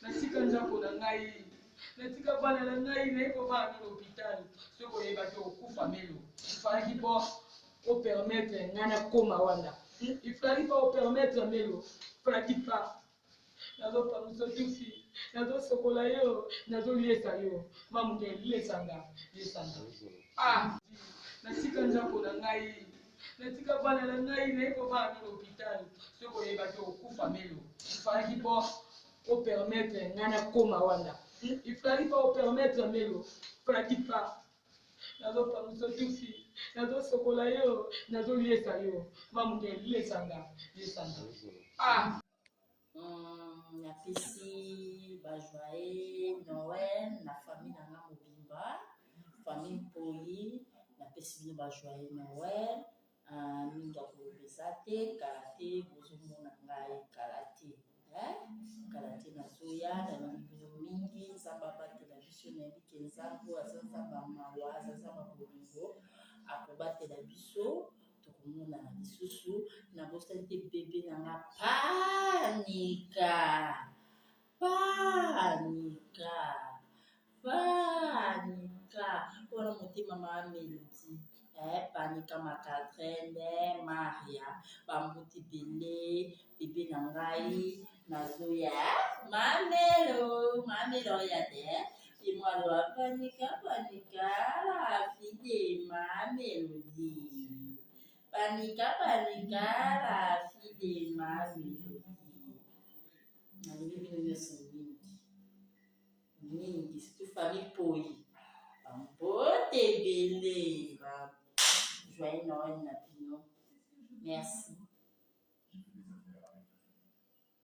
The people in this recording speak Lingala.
Natika ndako na ngai, natika bana na ngai, naye kobala na l'hôpital. Soki oyebaki okufa melo, il fallaki po o permettre ngai nakoma wana. Il fallait pas o permettre melo, il fallaki pas. Nazopangusa tufi, nazosokola yo, nazoliesa yo. Mamu nde liesa nga, liesa nga. Ah, natika ndako na ngai, natika bana na ngai, naye kobala na l'hôpital. Soki oyebaki okufa melo, il fallaki po o permettre ngai nakoma wana. Il fallait pas o permettre melo, il fallaki pas. Nazopangusa tufi, nazosokola yo, nazoliesa yo. Mamu nde liesa nga, liesa nga. Ah! Napesi ba joyeux Noël na famille na nga mobimba, famille Mpoyi, napesi bino ba joyeux Noël. Uh, mingi ya koloba eza te, kala te bozomona ngai kala te eh? Kala te nazoya, nalingi bino mingi. Nzambe abatela biso, nayebi ke Nzambe oyo aza Nzambe ya mawa, aza Nzambe ya bolingo, akobatela biso. Tokomonana lisusu. Nabosani te bebe na nga Panika, Panika, Panika wana motema ma Melodie eh, Panika ma Catherine Maria bambuti bele bebe na ngai nazoya mamelo mamelo ya te imwalo panika panika la fille de ma Melodie panika panika la fille de ma Melodie. Nalingi bino nyonso mingi mingi, surtout famille Poi, bambote ebele, ba joyeux Noël na bino, merci.